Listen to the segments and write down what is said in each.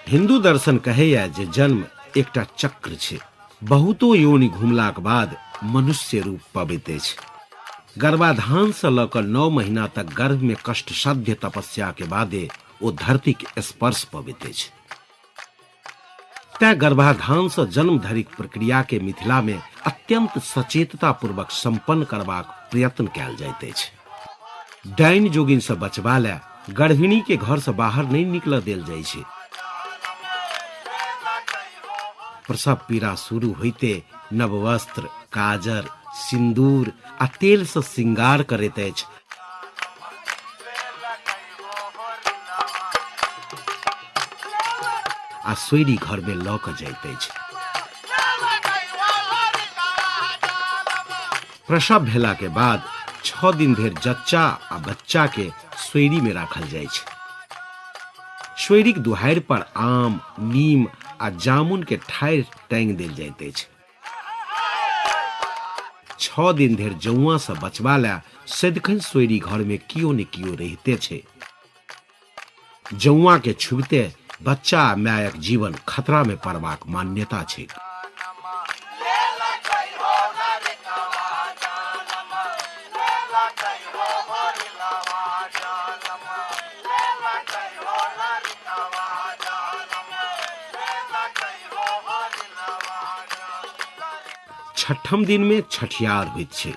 हिंदू दर्शन कहैया जे जन्म एकटा चक्र छै। बहुतो योनि घुमलाक बाद मनुष्य रूप पबैत अछि। गर्भाधान से लऽ कऽ 9 महीना तक गर्भ में कष्टसाध्य तपस्या के बादे ओ धरती के स्पर्श पबैत अछि। तें गर्भाधान से जन्म धरिक प्रक्रिया के मिथिला में अत्यंत सचेतता पूर्वक संपन्न करबाक प्रयत्न कयल जाइत अछि। डाइन जोगिन से बचबा लए गर्भिणी के घर से बाहर नहीं निकल देल जाइ छै। प्रसव पीड़ा शुरू होइते नववस्त्र, काजर, सिंदूर आ तेल से श्रृंगार करैत अछि। आ सोइरी घर में लऽ कऽ जाइत अछि। प्रसव भेला के बाद 6 दिन धरि जच्चा आ बच्चा के सोइरी में राखल जाइ छै। सोइरीक दुहारि पर आम, नीम आ जामुन के ठाढ़ि टांगि देल जाइत अछि। 6 दिन धरि जौआ से बचबा लए सदिखन सोइरी घर में कियो ने कियो रहिते छै। जौआ के छुबिते बच्चा आ मायक जीवन खतरा में पड़बाक मान्यता छैक। छठम दिन में छठियार होइत छै।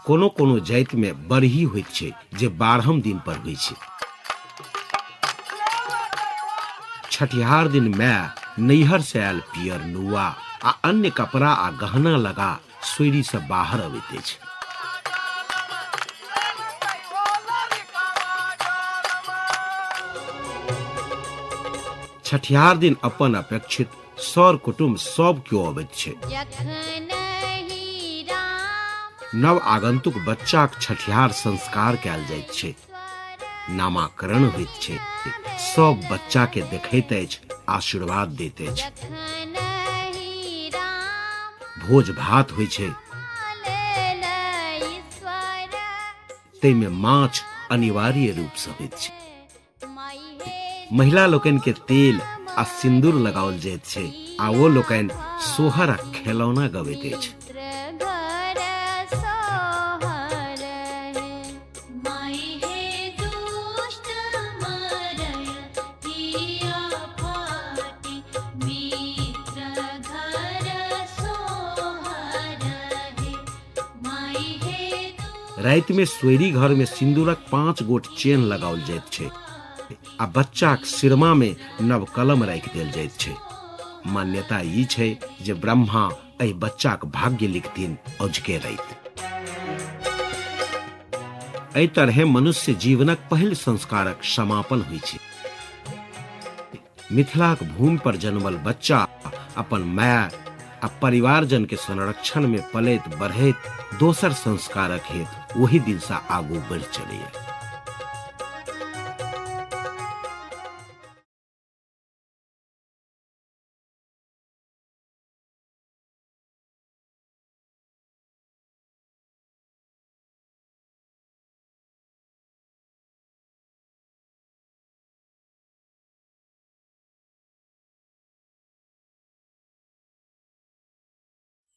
कोनो कोनो जाति में बरही होइत छै जे 12म दिन पर होइ छै। छठिहार दिन माय नैहर से आयल पियर नुआ आ अन्य कपड़ा आ गहना लगा सोइरी से बाहर अबैत अछि। छठिहार दिन अपन अपेक्षित सर कुटुम्ब सब केओ अबैत छै। नव आगंतुक बच्चाक छठिहार संस्कार कयल जाइत छै, नामाकरण होइत छै। सब बच्चा के देखैत अछि, आशीर्वाद दैत अछि। भोज भात होइ छै, ताहिमे माछ अनिवार्य रूप से होइत छै। महिला लोकनि के तेल आ सिंदूर लगाओल जाइत छै आ ओ लोकनि सोहर आ खेलौना गबैत अछि। राति में सोयरी घर में सिंदूरक 5 गोट चेन लगाओल जाइत छै आ बच्चाक सिरमा में नव कलम राखि देल जाइत छै। मान्यता ई छै जे ब्रह्मा एहि बच्चाक भाग्य लिखथिन औझके राति। एहि तरहे मनुष्य जीवनक पहिल संस्कारक समापन होइ छै। मिथिलाक भूमि पर जन्मल बच्चा अपन माय आ परिवारजन के संरक्षण में पलैत बढ़ैत दोसर संस्कारक हेतु ओही दिन से आगू बढ़ि चलैया।